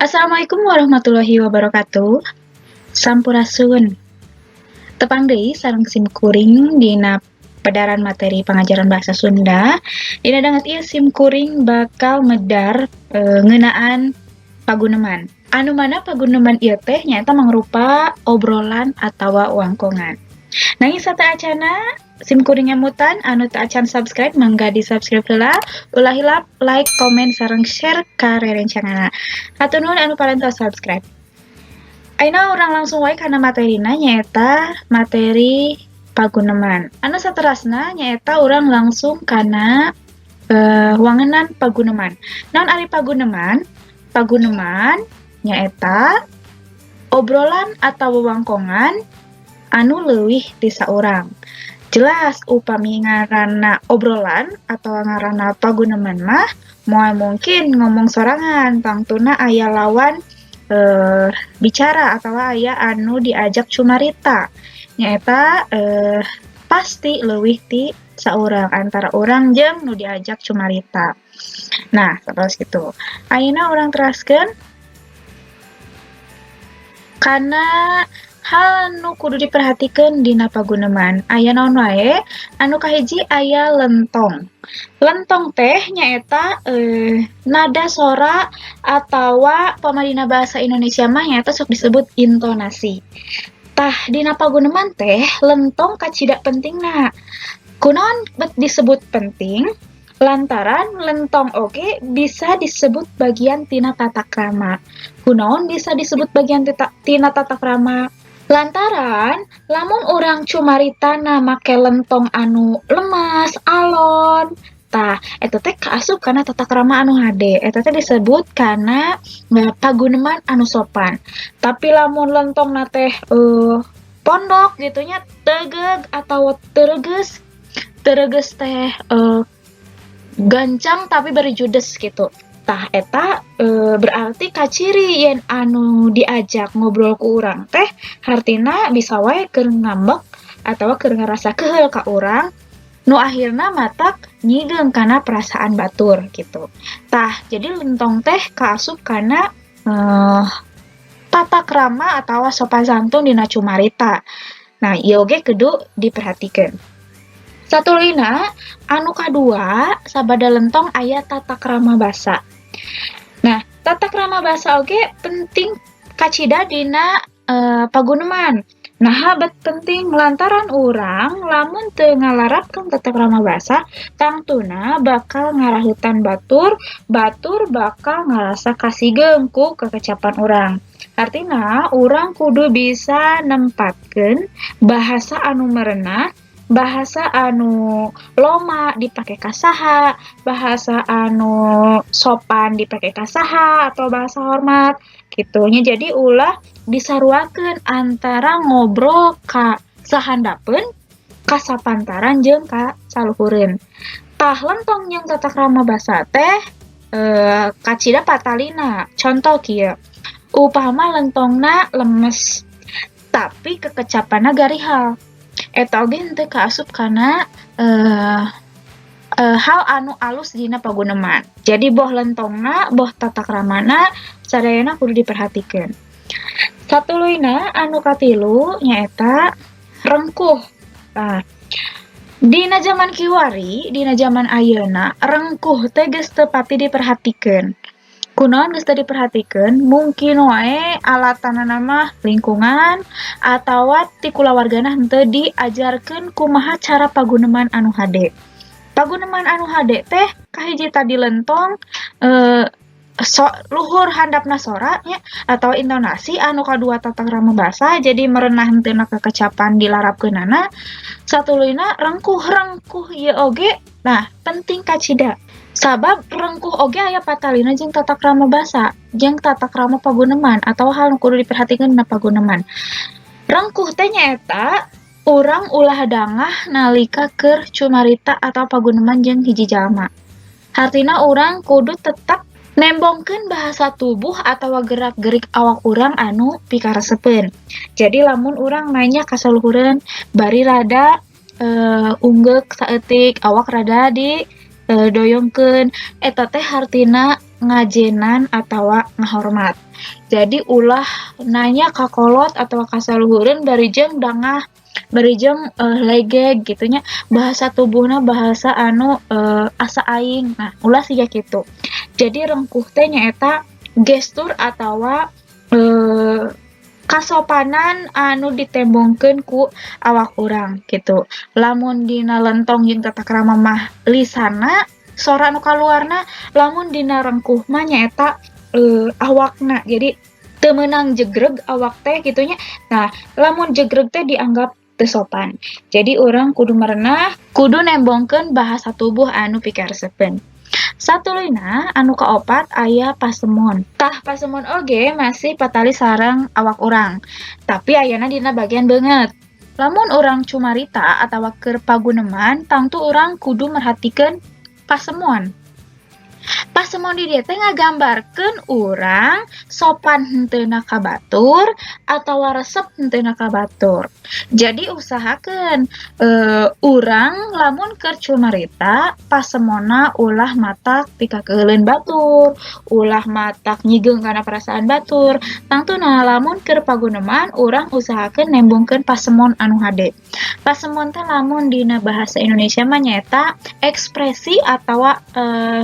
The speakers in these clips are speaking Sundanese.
Assalamualaikum warahmatullahi wabarakatuh. Sampurasun. Tepang deui sareng sim kuring dina pedaran materi pengajaran bahasa Sunda. Dina danget ieu sim kuring bakal medar ngeunaan paguneman. Anu mana paguneman ieu teh nyaeta mangrupa obrolan atawa wangkongan. Nanging sateuacana sim kuring ngemutan, anu teu acan subscribe mangga di subscribe heula, ulah hilap like, komen, sareng share ka rerencanganna. Hatur nuhun anu parantos subscribe. Ayeuna urang langsung wae kana materina, nyaeta materi paguneman. Anu saterasna nyaeta urang langsung kana wangenan paguneman. Naon ari paguneman? Paguneman nyaeta obrolan atau wewangkongan anu leuwih ti saurang. Jelas, upami ngaranna obrolan atau ngaranna paguneman mah moal mungkin ngomong sorangan, tangtuna aya lawan bicara atau aya anu diajak cumarita. Nyaeta pasti leuwih ti saurang, antara urang jeung nu diajak cumarita. Nah, sapertos kitu. Ayeuna urang teraskeun kana hal nu kudu diperhatikeun dina paguneman. Aya naon wae? Anu kahiji aya lentong. Lentong teh nyaeta nada sora atawa pama dina bahasa Indonesia mah nyaeta sok disebut intonasi. Tah, dina paguneman teh lentong kacida pentingna. Kunaon bet disebut penting? Lantaran lentong oge bisa disebut bagian tina tata krama. Kunaon bisa disebut bagian tina tata krama? Lantaran lamun urang cumaritana make lentong anu lemas, alon, tah, eta teh kaasup kana tata krama anu hade. Eta teh disebut kana paguneman anu sopan. Tapi lamun lentongna teh pondok gitu nya, tegeg atawa teu regeus teh gancang tapi bari judes gitu. Tah, eta berarti kaciri yen anu diajak ngobrol ku urang teh hartina bisa wae keur ngambek atawa keur ngarasa keheul ka urang, nu akhirna matak nyigeung kana perasaan batur gitu. Tah, jadi lentong teh kaasup kana tata krama atawa sopan santun dina cumarita. Nah, ieu oge kudu diperhatikeun. Satuluyna, anu kadua sabada lentong aya tata krama basa. Nah, tata krama basa oge penting kacida dina paguneman. Naha bet penting? Lantaran urang lamun teu ngalarapkeun tata krama basa, tangtuna bakal ngaraheutan batur, batur bakal ngarasa kasigeung ku kekecapan urang. Artina urang kudu bisa nempatkeun bahasa anu merenah, bahasa anu loma dipake ka saha, bahasa anu sopan dipake ka saha, atau bahasa hormat kitu nya. Jadi ulah disaruakeun antara ngobrol ka sahandapeun, ka sapantaran, jeung ka saluhureun. Tah, lentong jeung tata krama basa teh kacida patalina. Contoh kieu, upama lentongna lemes tapi kekecapanna garihal, eta oge henteu kaasup kana hal anu alus dina paguneman. Jadi boh lentongna, boh tata kramana, sadayana kudu diperhatikeun. Satuluyna, anu katilu nyaeta rengkuh. Tah, dina jaman kiwari, dina jaman ayeuna, rengkuh teh geus teu pati diperhatikeun. Kunaon geus teu diperhatikeun? Mungkin wae alatanana mah lingkungan atawa ti kulawargana henteu diajarkeun kumaha cara paguneman anu hade. Paguneman anu hade teh kahiji tadi lentong, so luhur handapna sora nya atau intonasi, anu kadua tata krama basa, jadi merenah henteuna kekecapan dilarapkeunana, satuluyna rengkuh. Rengkuh ieu oge nah penting kacida, sabab rengkuh oge aya patalina jeung tata krama basa jeung tata krama paguneman atau hal nu kudu diperhatikeun dina paguneman. Rengkuh teh nyaeta urang ulah dangah nalika keur cumarita atau paguneman jeung hiji jalma. Hartina urang kudu tetep nembongkeun bahasa tubuh atawa gerak-gerik awak urang anu pikaresepeun. Jadi lamun urang nanya ka saluhureun bari rada unggeuk saeutik, awak rada di doyongkeun, eta teh hartina ngajenan atawa ngahormat. Jadi ulah nanya ka kolot atau ka saluhureun bari jeung dangah, bari jeung legeg gitu nya, bahasa tubuhna bahasa anu asa aing. Nah, ulah siga kitu. Jadi rengkuh teh nyaeta gestur atawa kasopanan anu ditembongkeun ku awak urang gitu. Lamun dina lentong jeung tata krama mah lisanna, sora nu kaluarna, lamun dina rengkuh mah nyaeta awakna. Jadi teu meunang jegreg awak teh kitu nya. Nah, lamun jegreg teh dianggap teu sopan. Jadi urang kudu merenah, kudu nembongkeun bahasa tubuh anu pikaresepeun. Satuluyna anu kaopat aya pasemon. Tah, pasemon oge masih patali sareng awak urang, tapi ayana dina bagian beungeut. Lamun urang cumarita atawa keur paguneman, tangtu urang kudu merhatikeun pasemon. Pasemon di dieu teh ngagambarkeun urang sopan henteuna ka batur atawa resep henteuna ka batur. Jadi usahakeun urang lamun keur cumarita, pasemonna ulah matak pikakeuheuleun batur, ulah matak nyigeung kana perasaan batur. Tangtuna lamun keur paguneman, urang usahakeun nembongkeun pasemon anu hade. Pasemon teh lamun dina bahasa Indonesia mah nyaeta ekspresi atawa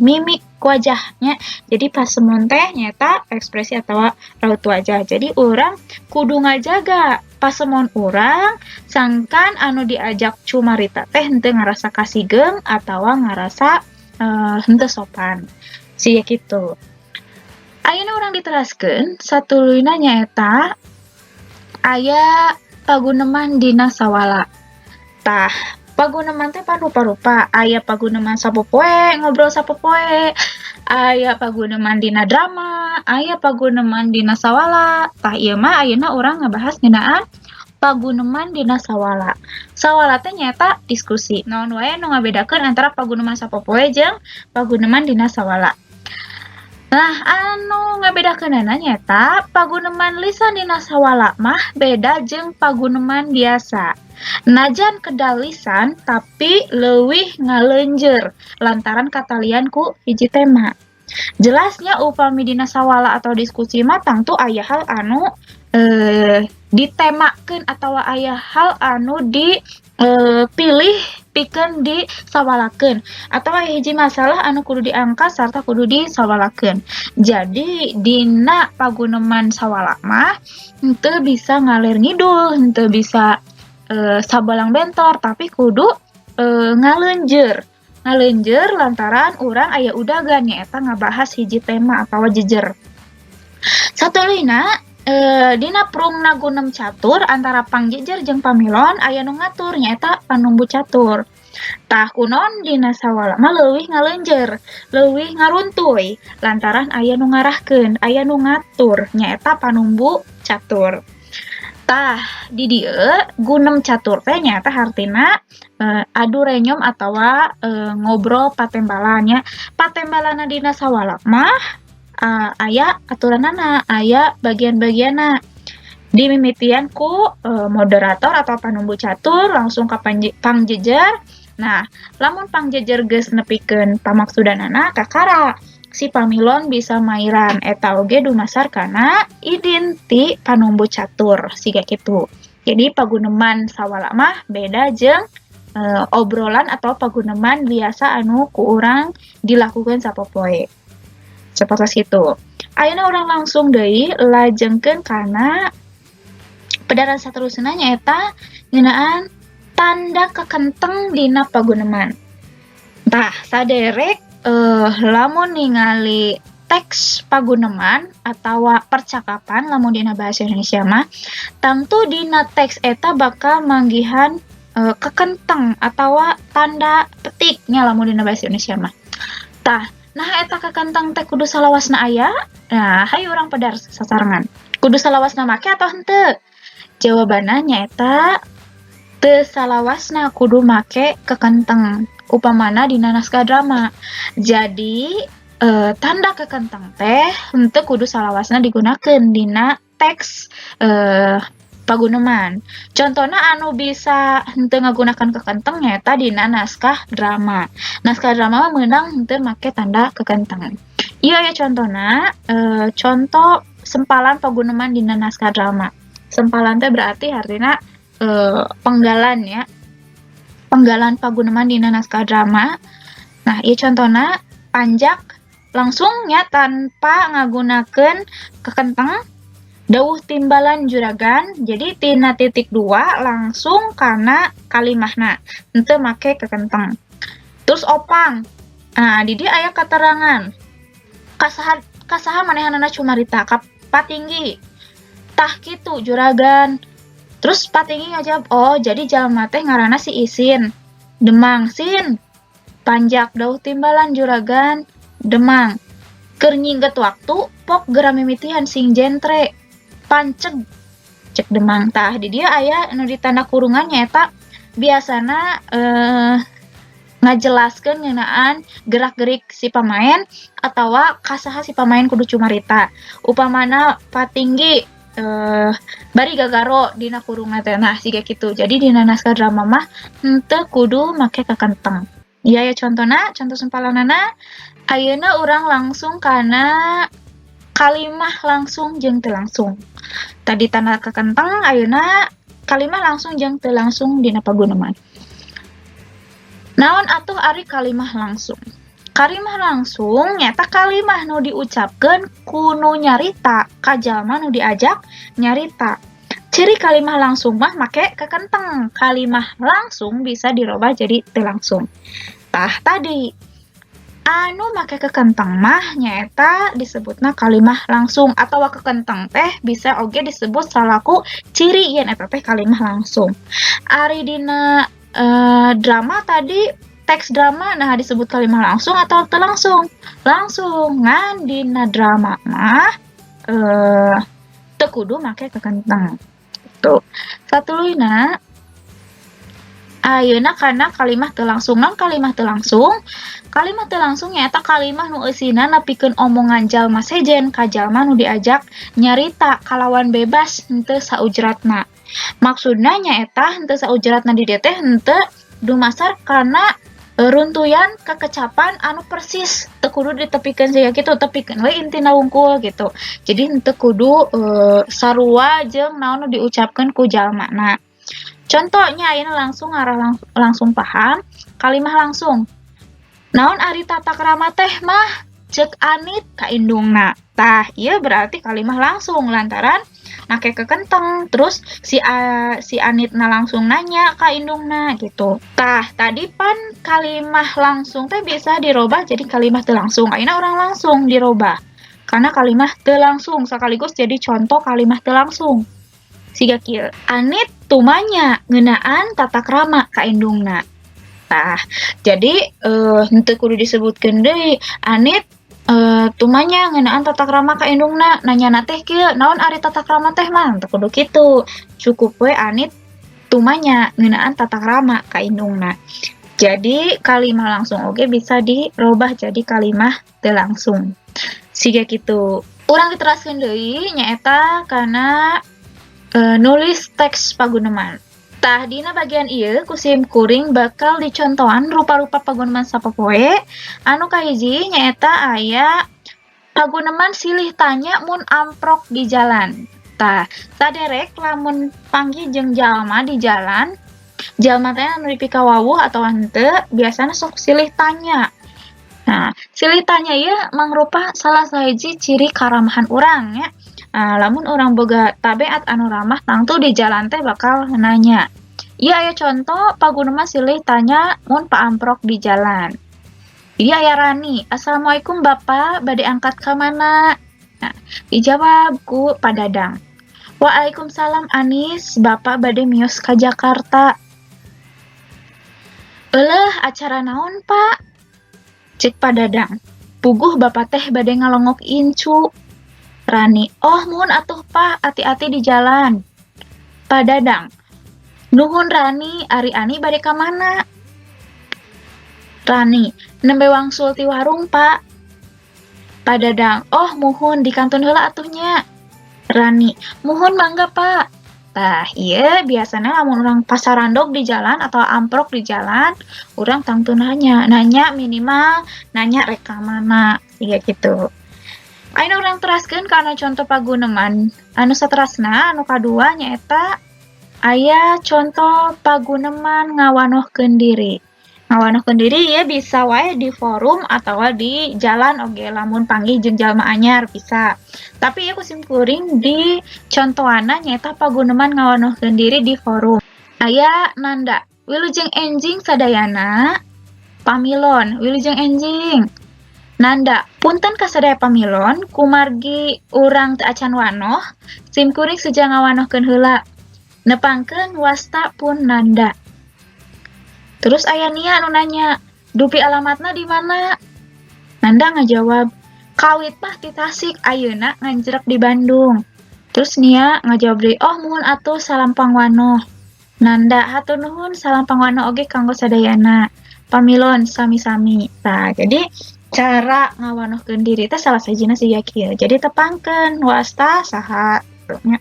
mimik wajahnya. Jadi pasemon teh nyaeta ekspresi atawa raut wajah. Jadi urang kudu ngajaga pasemon urang sangkan anu diajak cumarita teh henteu ngarasa kasigeung atawa ngarasa henteu sopan. Siga kitu. Ayeuna urang diteraskeun satuluyna nyaeta aya paguneman dina sawala. Tah, paguneman teh pan rupa-rupa, aya paguneman sapopoe, ngobrol sapopoe, aya paguneman dina drama, aya paguneman dina sawala. Tah, ieu mah ayeuna urang ngabahas ngeunaan paguneman dina sawala. Sawala teh nyaeta diskusi. Naon wae nu ngabedakeun antara paguneman sapopoe jeung paguneman dina sawala? Nah, anu ngabedakeunana nyaeta paguneman lisan dina sawala mah beda jeung paguneman biasa. Najan kedal lisan, tapi leuwih ngaleunjeur lantaran katalian ku hiji tema. Jelasnya upami dina sawala atau diskusi mah tangtu aya hal anu ditemakeun atawa aya hal anu di pilih pikeun disawalakeun atawa hiji masalah anu kudu diangkat sarta kudu disawalakeun. Jadi dina paguneman sawala mah henteu bisa ngalir ngidul, henteu bisa sabalang bentor, tapi kudu ngaleunjeur. Ngaleunjeur lantaran urang aya udagan, nyaeta ngabahas hiji tema atawa jejer. Satuluyna, dina prungna gunem catur antara pangjejer jeung pamilon aya nu ngatur, nyaeta panumbu catur. Tah, kunaon dina sawala mah leuwih ngaleunjeur, leuwih ngaruntuy lantaran aya nu ngarahkeun, aya nu ngatur, nyaeta panumbu catur. Tah, di dieu gunem catur teh nyaeta hartina adu renyom atawa ngobrol patembalan nya. Patembalanna dina sawala mah aya aturanana, aya bagian-bagianna. Dimimitian ku moderator atau panumbu catur langsung ka pangjejer. Nah, lamun pangjejer geus nepikeun pamaksudanana, kakara si pamilon bisa mairan, eta oge dumasar kana idin ti panumbu catur, siga kitu. Jadi paguneman sawala mah beda jeung obrolan atau paguneman biasa anu ku urang dilakukeun sapopoe. Sapertos kitu. Ayeuna urang langsung deui lajengkeun kana pedaran saterusna, nyaeta ngeunaan tanda kekenteng dina paguneman. Tah, saderek lamun ningali teks paguneman atawa percakapan lamun dina bahasa Indonesia mah, tangtu dina teks eta bakal manggihan kekenteng atawa tanda petik nya lamun dina bahasa Indonesia mah. Tah, nah eta kekenteng teh kudu salawasna aya? Nah, hayu urang pedar sasarengan. Kudu salawasna make atau henteu? Jawabanna nyaeta teu salawasna kudu make kekenteng upamana dina naskah drama. Jadi tanda kekenteng teh henteu kudu salawasna digunakeun dina teks. Paguneman. Contohna anu bisa henteu ngagunakan kekenteng nyaeta dina naskah drama. Naskah drama mah meunang henteu make tanda kekenteng. Ieu aya contona, contoh sempalan paguneman dina naskah drama. Sempalan teh berarti artina penggalan ya. Penggalan paguneman dina naskah drama. Nah, ieu contona panjak langsung nya tanpa ngagunakeun kekenteng, dawuh timbalan juragan, jadi tina titik dua langsung kana kalimahna, henteu make kekenteng. Terus opang. Nah, di dieu aya katerangan. Kasaha kasaha manehanana cumarita ka patinggi. Tah kitu juragan. Terus patinggi ngajawab, "Oh, jadi jalma teh ngaranna si Isin." Demang sin. Panjak dawuh timbalan juragan Demang. Keur nyingget waktu pok geura mimitihan sing jentre. Panceg cek Demang. Tah, di dieu aya nu ditanda kurungan, nyaeta biasana ngajelaskeun ngeunaan gerak-gerik si pamaen atawa kasaha si pamaen kudu cumarita. Upamana patinggi bari gagaro dina kurungan teh, nah siga kitu. Jadi dina naskah drama mah henteu kudu make kekenteng. Ieu aya contona, contoh sempalanana. Ayeuna urang langsung kana kalimah langsung jeung teu langsung. Tadi tanda kekenteng, ayeuna kalimah langsung jeung teu langsung dina paguneman. Naon atuh ari kalimah langsung? Kalimah langsung nyaeta kalimah nu diucapkeun ku nu nyarita ka jalma nu diajak nyarita. Ciri kalimah langsung mah make kekenteng. Kalimah langsung bisa dirobah jadi teu langsung. Tah, tadi anu make kekenteng mah nyaeta disebutna kalimah langsung atau kekenteng teh bisa oge disebut salaku ciri yen eta teh kalimah langsung. Ari dina drama tadi, teks drama, nah disebut kalimah langsung atau teu langsung? Langsung, ngan dina drama mah teu kudu make kekenteng. Tuh. Satuluyna ayeuna kana kalimah teu langsung. Naon kalimah teu langsung? Kalimah teu langsung nyaeta kalimah nu eusina nepikeun omongan jalma sejen ka jalma nu diajak nyarita kalawan bebas henteu saujratna. Maksudna nyaeta henteu saujratna di dieu teh henteu dumasar kana runtuyan kekecapan anu persis, teu kudu ditepikeun siga kitu, tepikeun we intina wungkul gitu. Jadi henteu kudu sarua jeung naon nu diucapkeun ku jalmana. Contohnya ayeuna langsung arah langsung paham kalimah langsung. Naon ari tata krama teh mah? Cek Anit ka indungna. Tah, ieu berarti kalimah langsung lantaran make kekenteng, terus si Anitna langsung nanya ka indungna gitu. Tah, tadi pan kalimah langsung teh bisa dirobah jadi kalimah teu langsung. Ayeuna urang langsung dirobah karena kalimah teu langsung sekaligus jadi contoh kalimah teu langsung. Siga kieu. Anit tumanya ngeunaan tata krama ka indungna. Tah, jadi henteu kudu disebutkeun deui. Anit tumanya ngeunaan tata krama ka indungna, nanyana teh kieu, naon ari tata krama teh mah? Teu kudu kitu. Cukup we Anit tumanya ngeunaan tata krama ka indungna. Jadi kalimah langsung oge bisa dirobah jadi kalimah teu langsung. Siga kitu. Urang diteraskeun deui nyaeta kana nulis teks paguneman. Tah, dina bagian ieu ku sim kuring bakal dicontohan rupa-rupa paguneman sapopoe. Anu kahiji nyaeta aya paguneman silih tanya mun amprok di jalan. Tah, saderek lamun panggih jeung jalma di jalan, jalma teh anu dipikawawuh atawa henteu, biasana sok silih tanya. Nah, silih tanya ieu mangrupa salah sahiji ciri karamahan urang nya. Nah, lamun urang boga tabeat anu ramah, tangtu di jalan teh bakal nanya. Ieu aya contoh paguneman silih tanya mun paamprok di jalan. Ieu aya Rani, "Assalamualaikum Bapak, bade angkat ka mana?" Nah, dijawab ku Pak Dadang. "Waalaikumsalam Anis, Bapak bade mios ka Jakarta." "Euleuh, acara naon, Pak?" Cek Pak Dadang. "Puguh Bapak teh bade ngalongok incu." Rani, "Oh muhun atuh Pak, hati-hati di jalan." Pak Dadang, "Nuhun Rani, ari Ani bade ka mana?" Rani, "Nembe wangsul ti warung, Pak." Pak Dadang, "Oh muhun, dikantun heula atuh nya." Rani, "Muhun mangga Pak." Tah, ieu biasana lamun urang pasarandog di jalan atau amprok di jalan, urang tangtu nanya, nanya minimal nanya rek ka mana, siga kitu. Ayeuna urang teraskeun kana conto paguneman anu saterasna, anu kadua nyaeta aya conto paguneman ngawanohkeun diri. Ngawanohkeun diri ieu bisa wae di forum atawa di jalan oge lamun panggih jeung jalma anyar bisa. Tapi ieu ku sim kuring di contohanna nyaeta paguneman ngawanohkeun diri di forum. Aya Nanda, "Wilujeng enjing sadayana." Pamilon, "Wilujeng enjing." Nanda, "Punten kasadaya pamilon, kumargi urang teu acan wanoh, sim kuring seja ngawanohkeun heula. Nepangkeun wasta pun Nanda." Terus aya Nia anu nanya, "Dupi alamatna di mana?" Nanda ngajawab, "Kawit mah ti Tasik, ayeuna nganjrek di Bandung." Terus Nia ngajawab deui, "Oh, muhun atuh, salam pangwanoh." Nanda, "Hatur nuhun, salam pangwanoh oge kanggo sadayana." Pamilon, "Sami-sami." Tah, jadi cara ngawanohkeun diri teh salah sahijina siga kieu. Jadi tepangkeun wasta saha kitu nya.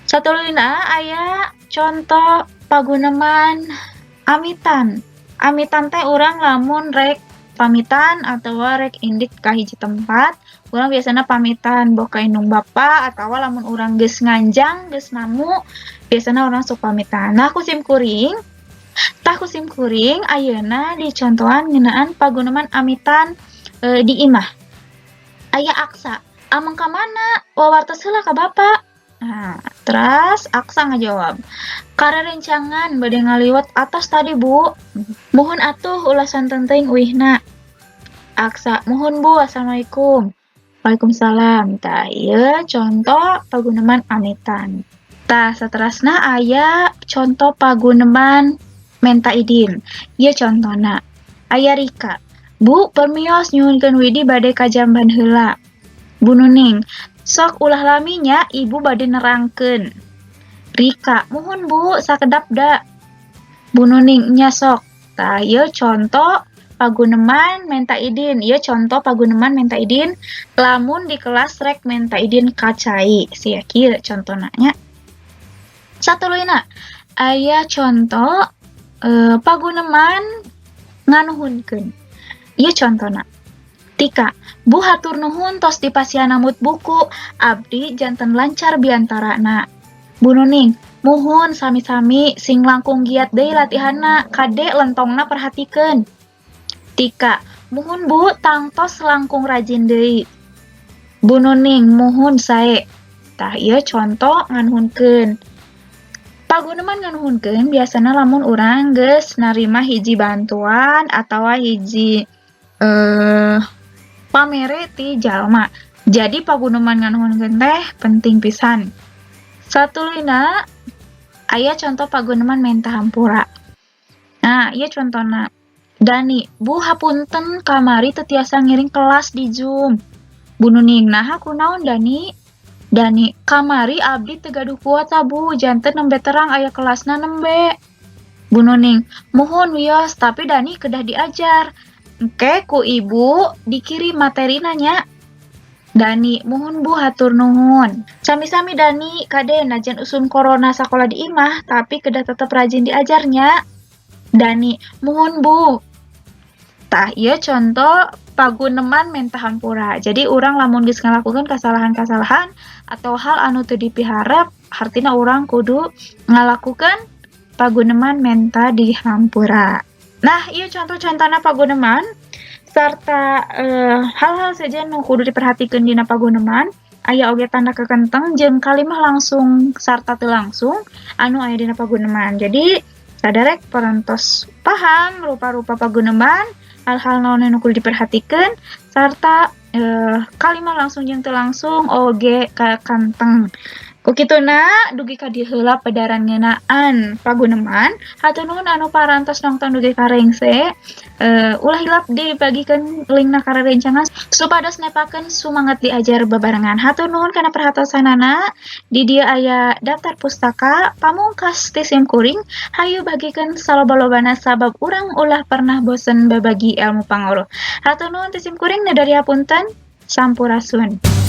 Satuluyna aya conto paguneman amitan. Amitan teh urang lamun rek pamitan atawa rek indik ka hiji tempat, urang biasana pamitan boh ka indung bapa atawa lamun urang geus nganjang, geus namu, biasana urang sok pamitan. Nah, ku sim kuring ayeuna dicontohan ngeunaan paguneman amitan di imah. Aya Aksa, "Ameng ka mana? Wawartos heula ka bapa." Nah, teras Aksa ngajawab, "Ka rerencangan bade ngaliwet atos tadi, Bu." "Muhun atuh, ulah sonten teuing uihna." Aksa, "Muhun, Bu, assalamualaikum." "Waalaikumsalam." Tah, ieu conto paguneman amitan. Tah, saterasna aya conto paguneman menta idin. Ieu contona. Aya Rika, "Bu, permios, nyuhunkeun widi bade ka jamban heula." Bu Nuning, "Sok, ulah lami nya, ibu bade nerangkeun." Rika, "Muhun, Bu, sakedap da." Bu Nuning, "Nya sok." Tah, ieu conto paguneman menta idin. Ieu conto paguneman menta idin lamun di kelas rek menta idin ka cai. Sia kieu contona nya. Satuluyna aya conto paguneman nganuhunkeun. Ieu contona. Tika, "Bu, hatur nuhun tos dipasihan nambut buku, abdi janten lancar biantarana." Bu Nuning, "Muhun, sami-sami, sing langkung giat deui latihanna, kade lentongna perhatikeun." Tika, "Muhun, Bu, tangtos langkung rajin deui." Bu Nuning, "Muhun, sae." Tah, ieu conto nganuhunkeun. Paguneman nganuhunkeun biasana lamun urang geus narima hiji bantuan atawa hiji pamere ti jalma. Jadi paguneman nganuhunkeun teh penting pisan. Satuluyna aya conto paguneman menta hampura. Nah, ieu contona. Dani, "Bu, hapunten kamari teu tiasa ngiring kelas di Zoom." Bu Nuning, "Naha, kunaon, Dani?" Dani, "Kamari abdi teu gaduh kuota, Bu, janten nembe terang aya kelasna nembe." Bu Nuning, "Muhun, wios, tapi Dani kedah diajar. Engke ku ibu dikirim materina nya." Dani, "Muhun, Bu, hatur nuhun." "Sami-sami, Dani, kade najan usum corona sakola di imah, tapi kedah tetep rajin diajar nya." Dani, "Muhun, Bu." Tah, ieu conto paguneman menta hampura. Jadi urang lamun geus ngalakukeun kasalahan-kasalahan atau hal anu teu dipiharep, hartina urang kudu ngalakukeun paguneman menta dihampura. Nah, ieu conto-contona paguneman sarta hal-hal sejen nu kudu diperhatikeun dina paguneman. Aya oge tanda kekenteng jeung kalimah langsung sarta teu langsung anu aya dina paguneman. Jadi saderek parantos paham rupa-rupa paguneman, hal-hal naon anu kudu diperhatikeun sarta kalimah langsung jeung teu langsung oge kakanteng. Ku kituna dugi ka dieu heula pedaran ngeunaan paguneman. Hatur nuhun anu parantos nongton dugi ka rengse. Ulah hilap dibagikeun linkna ka rerencangan supados nepakeun sumanget diajar bebarengan. Hatur nuhun kana perhatosanana. Di dieu aya daftar pustaka pamungkas ti sim kuring. Hayu bagikeun saloba-lobana sabab urang ulah pernah bosen babagi ilmu pangoro. Hatur nuhun ti sim kuring, nedari hapunten. Sampurasun.